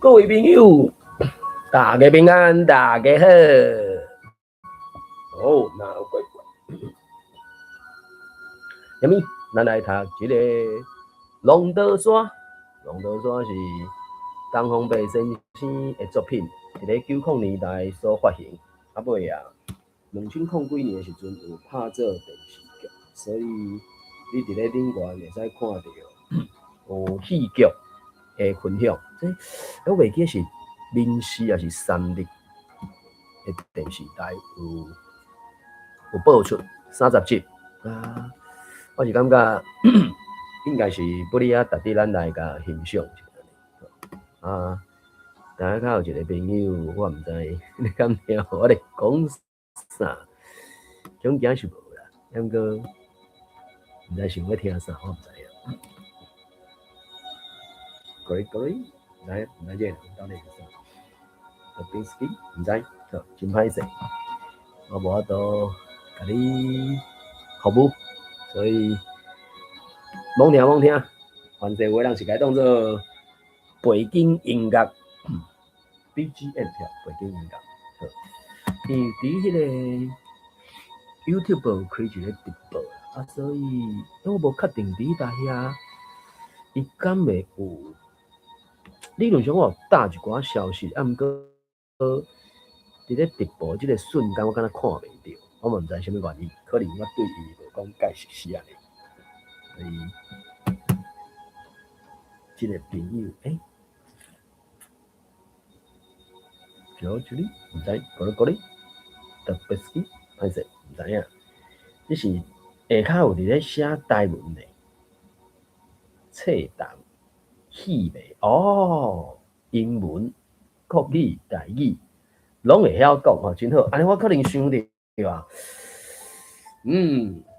各位朋友，大家平安，大家好。好，那乖乖。下面咱來讀這个《浪淘沙》。《浪淘沙》是東方白先生的作品，佇咧90年代所發行。啊尾啊，2000幾年的時陣有拍做電視劇，所以你佇咧頂懸會使看著有戲劇的分享。這我袂記得是民視抑是三立的電視台有播出30集啊。我是感覺應該是不哩啊，值得咱來共欣賞一下。啊，等下較有一個朋友，我毋知你敢聽我咧講啥，總驚是無啦，毋過毋知想欲聽啥，我毋知影。各位各位，來來這個到底是啥？特賓斯基，毋知，好，真歹勢，我無法度共你服務，所以罔聽罔聽，凡勢有的人是共當做背景音樂，BGM 背景音樂。好，因為佇彼個 YouTube 有開一個直播，啊，所以我無確定佇彼遐，伊敢會有？理論上我有打一寡消息，啊，毋過佇咧直播這個瞬間，我敢若看袂著，我嘛毋知啥物原因，可能我對伊無講介熟悉按呢。所以，這個朋友，欸，就這裡，毋知，過咧過咧，特別是歹勢，毋知影，這是下跤有佇咧寫台文的，冊動戲袂哦，英文、國語、台語，攏會曉講吼，真好。按呢我可能想著啊，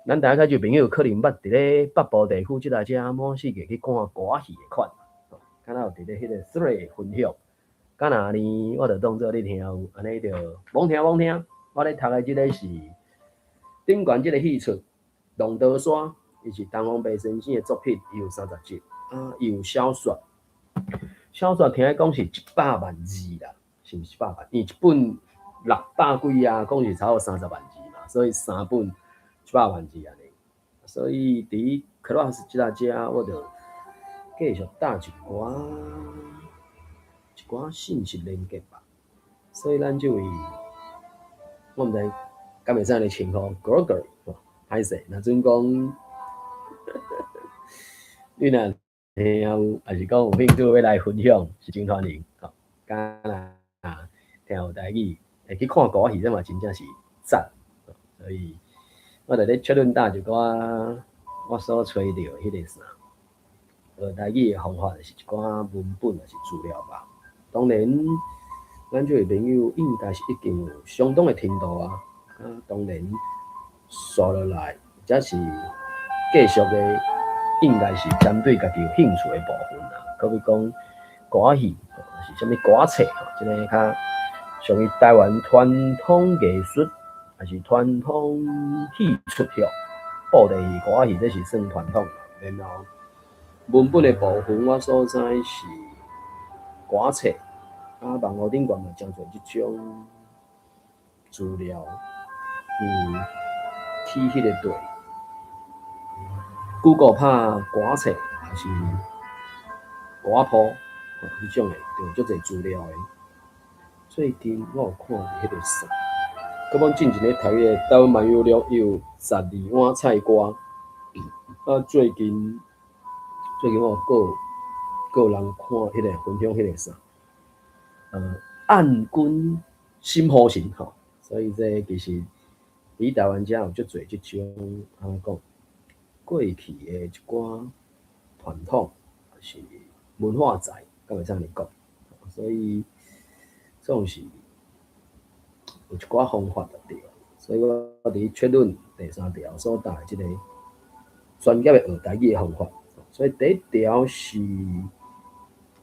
咱台較濟朋友可能捌佇咧北部地區這內遮滿世界去看歌仔戲的款，敢若有佇咧彼個 Threads 分享。敢若呢，我就當做你聽有，按呢就罔聽罔聽。我咧讀的這个是頂懸這个戲出《浪淘沙》，伊是東方白先生的作品，伊有30集，啊，伊有小說，小說聽講是100萬字啦，是毋是100萬？伊一本600幾啊，講是差不多30萬字嘛，所以三本100萬字按呢。所以佇 Clubhouse 這搭遮，我就繼續搭一寡信息連結吧。所以咱這位，我毋知敢會使按呢稱呼 Gregory，歹勢，若準講你若聽有，抑是講有興趣欲來分享，是真歡迎。吼，敢若聽有台語，會去看歌仔戲，這嘛真正是讚。所以我佇咧確認搭一寡我所揣著彼个啥，學台語的方法，是一寡文本，抑是資料吧。當然，咱這位朋友應該是已經有相當的程度啊。啊，當然，紲落來，才是繼續的，應該是針對家己有興趣的部分啦。好比講歌仔戲，是啥物歌冊，這个較屬於台灣傳統藝術，抑是傳統戲曲吼。布袋戲、歌仔戲，這是算傳統。然後文本的部分，我所知是歌冊，啊，網路頂懸嘛誠濟這種資料，去彼个對，Google 拍歌冊，抑是歌譜，吼，彼種的，就有足濟資料的。最近我有看著彼個啥，閣阮進前咧讀彼个《台灣漫遊錄》，伊有12碗菜歌。啊，最近我有閣有人看彼个分享彼个啥，暗軍新火神吼，所以這其實佇台灣遮有足濟這種按怎講，過去的一寡傳統，抑是文化財，敢會使按呢講？所以總是有一寡方法就對。所以我佇確認第三條所答的這个專業的學台語的方法。所以第一條是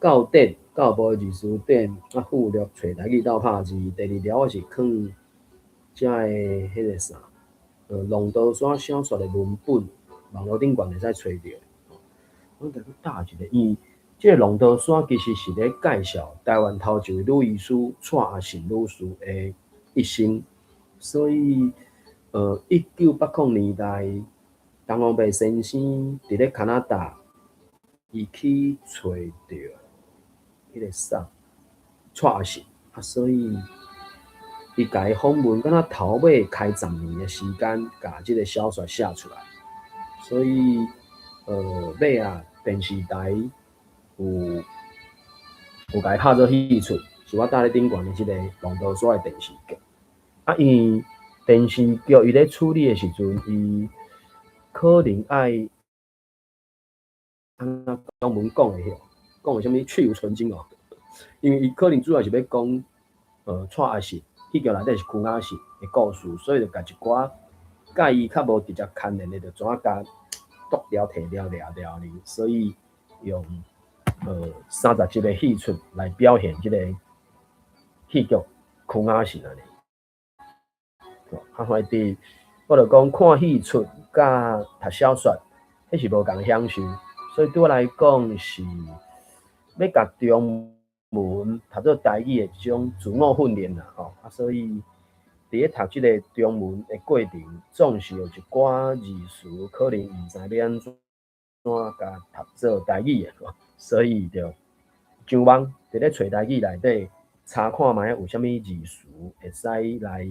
校典、教部的字詞典，啊附錄揣台語鬥拍字。第二條我是囥遮的彼個啥，浪淘沙小說的文本，網路頂懸會使揣著。我閣搭一個，因為這个龍頭山其實是咧介紹台灣頭一位女醫師蔡阿信女士的一生，所以，1980年代，陳王白先生佇咧加拿大，伊去揣著彼个啥蔡阿信，啊，所以伊共伊訪問，敢若頭尾開10年的時間，共這个小說寫出來，所以，尾仔電視台有共伊拍做戲出，是我搭咧頂懸的這个龍頭山的電視劇。啊，因為電視劇伊咧處理的時陣，伊可能愛按怎中文講的吼，講的啥物去蕪存菁哦。因為伊可能主要是欲講，蔡阿信戲劇內底是邱雅信的故事，所以就共一寡佮伊較無直接牽連的，就怎共剁掉、提掉、掠掉呢？所以用30集的戲出來表現這個戲劇邱雅信按呢。啊，反正我就講看戲出佮讀小說，彼是無仝的享受，所以對我來講是欲共中文讀做台語的一種自我訓練啦，吼。啊，所以佇咧讀這个中文的過程，總是有一寡字詞可能毋知欲按怎共讀做台語的，所以就上網佇咧揣台語內底查看覓有啥物字詞會使來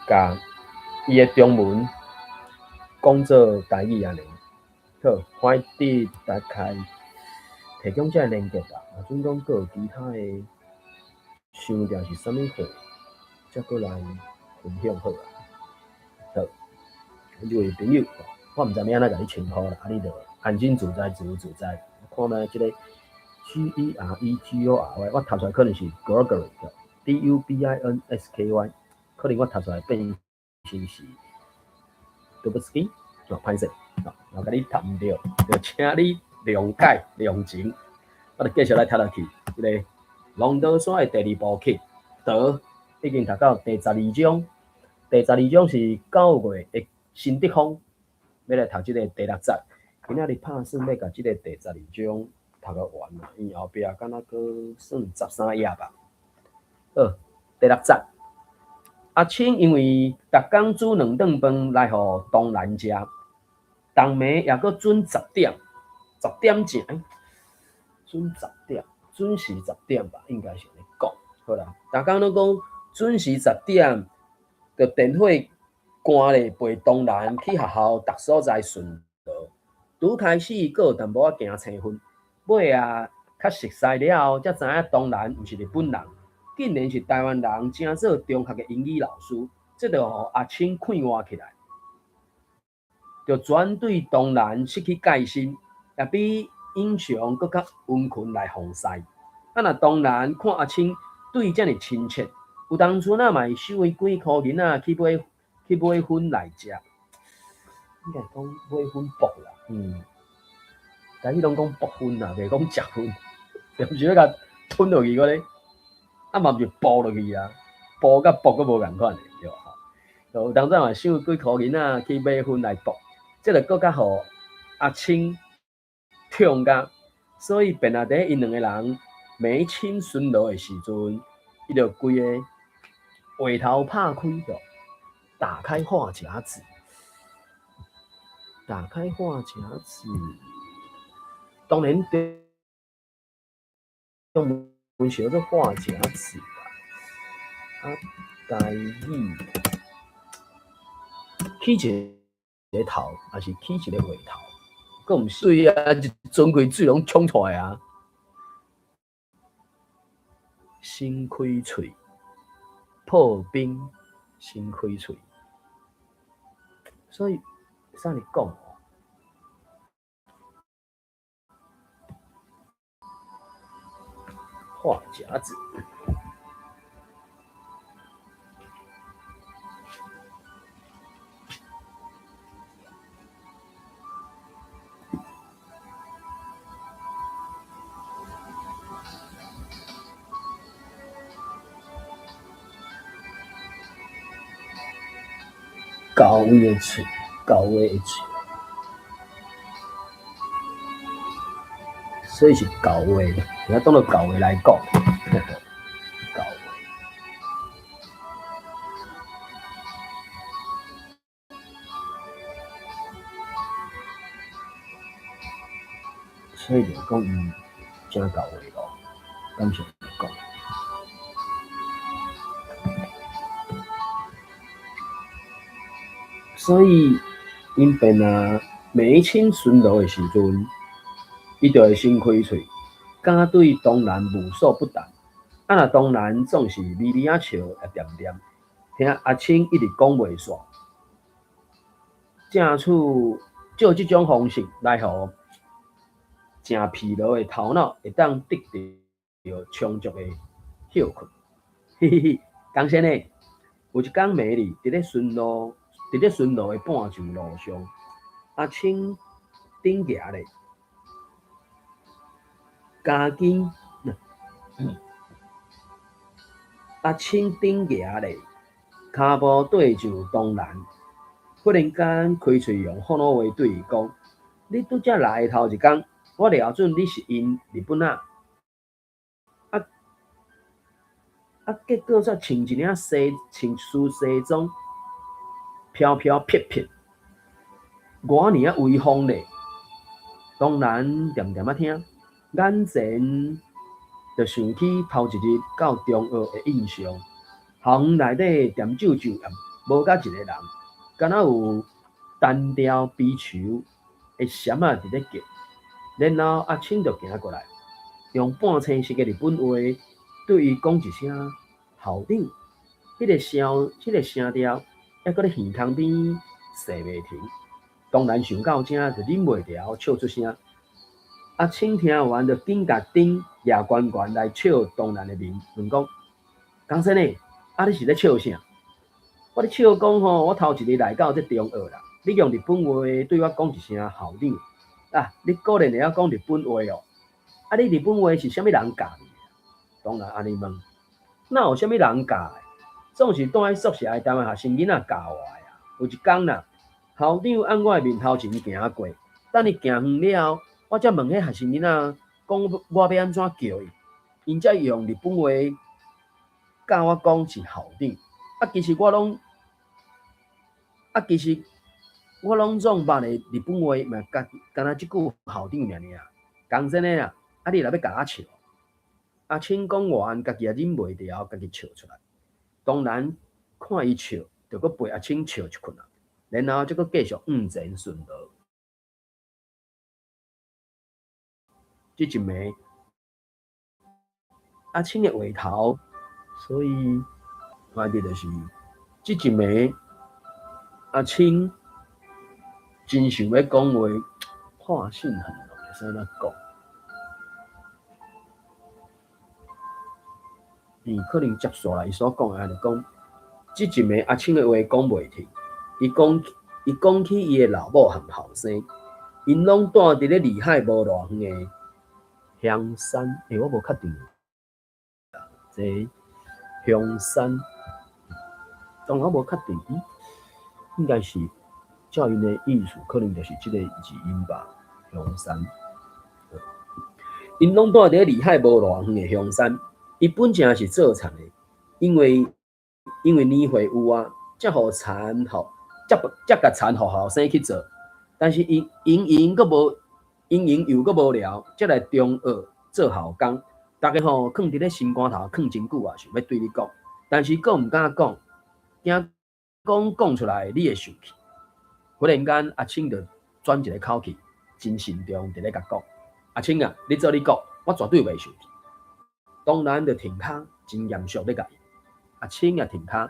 共伊的中文講做台語按呢。好，反正大概提供這个連結吧。若準講閣有其他的想著是啥物貨，才閣來分享好啊。好，這位朋友，我毋知欲按怎共你稱呼啦，啊，你就安心自在，自由自在。看覓這个 Gregory，我讀出來可能是 Gregory，Dubinsky，可能我讀出來變成是 Dubinsky，哦，歹勢，哦，若共你讀毋著，就請你諒解諒情。我就繼續來讀落去，這个龍頭山的第二部曲，德已經讀到第十二章，第十二章是9月的新德風，欲來讀這个第六節。今仔日拍算欲共這个第十二章讀個完啦，因為後壁敢若閣算13頁吧。好，第六節，阿青因為逐工煮兩頓飯來予東蘭食，逐暝抑閣準十點，10點正，準十點，準時十點吧，應該是按呢講。好啦，逐工攏講準時十點，就電話關咧，陪東蘭去學校逐所在巡邏。拄開始閣有淡薄仔驚青昏，尾仔較熟似了後，才知影東蘭毋是日本人，竟然是台灣人，正做中學的英語老師，這就予阿青快活起來，就全對東蘭失去戒心，也比英雄閣較溫群來奉侍。啊，若東蘭看阿青對伊遮爾親切，有當陣仔嘛會收伊幾箍銀仔去買粉來食，應該講買粉卜啦，台語攏講卜粉啦，袂講食粉，毋是欲共吞落去閣咧，啊嘛毋是哺落去啊，哺佮卜閣無仝款的，對無吼？有當陣嘛收幾箍銀仔去買粉來卜，這就閣較予阿青痛甲，所以便啊，佇𪜶兩個人眉清巡邏的時陣，伊就規个話頭拍開著，打開話匣子，打開話匣子，當然中文是叫做話匣子啦，啊，台語起一個頭，抑是起一個話頭，閣毋是對啊，一樽開水攏衝出來啊！新開喙，破冰，新開喙，所以會使按呢講哦。話匣子。高位的喙，高位的喙，所以是舊話，而家當做舊話來講，舊話。所以就講伊真舊話咯，感謝你講。所以𪜶便啊，眉清巡邏的時陣，伊就會先開喙，敢對東南無所不談。啊，若東南總是微微仔笑，也恬恬，聽阿青一直講袂煞。正處借這種方式來予誠疲勞的頭腦會當得著充足的歇睏。嘻嘻嘻，江先生，有一工暝日，佇咧巡邏的半晝路上，阿青頂行咧，加緊，阿青頂行咧，跤步對上東南，忽然間開喙用福佬話對伊講：你拄才來的頭一工，我掠準你是𪜶日本仔，結果煞穿一領西穿束西裝，飄飄撇撇，偌爾仔威風咧。當然恬恬仔聽，眼前就想起頭一日到中學的印象，校園內底恬皺皺，無甲一個人，敢若有單調悲愁的聲仔佇咧叫。然後阿青就行過來，用半清晰的日本話對伊講一聲校長，彼個聲調猶閣咧耳空邊踅袂停。當然想到這就忍袂牢笑出聲。阿青聽完就緊共燈舉懸懸來笑東南的面，問講：江先生，啊你是咧笑啥？我咧笑講吼，我頭一日來到這中學啦，你用日本話對我講一聲校長。啊！你果然會曉講日本話哦！啊，你日本話是啥物人教你的？當然按呢問，哪有啥物人教的？總是蹛佇宿舍的台灣學生囡仔教我的啊。有一工啦，校長按我的面頭前行過，等伊行遠了後，我才問彼學生囡仔講我欲按怎叫伊，𪜶才用日本話教我講是校長。啊，其實我攏啊，其實。我攏總捌的日本話嘛，敢若這句校長爾爾，講真的啦，啊你若欲共我笑，阿青講完，家己也忍袂牢，家己笑出來。當然看伊笑，就閣陪阿青笑一困啊，然後才閣繼續向前巡邏。這一暝，阿青的話頭，所以反正就是這一暝，阿青。真想欲講話，話性很濃，會使按怎講？伊可能接續來伊所講的，就講，這一暝阿青的話講袂停，伊講起伊的老母和後生，𪜶攏蹛佇咧離海無偌遠的香山。欸，我無確定，這香山，當然我無確定，應該是。照𪜶的意思，可能就是這个字音吧。香山，𪜶攏蹛佇咧離海無偌遠的香山。伊本正是做田的，因為年歲有啊，才予田予，才共田予後生去做。但是𪜶閒閒閣無，閒閒又閣無聊，才來中學做校工。逐家吼囥佇咧心肝頭，囥真久啊，想欲對你講，但是閣毋敢講，驚講講出來你會生氣。忽然間，阿青就轉一个口氣，真慎重佇咧共講：阿青啊，你做你講，我絕對袂生氣。當然就停跤，真嚴肅咧共伊。阿青也停跤，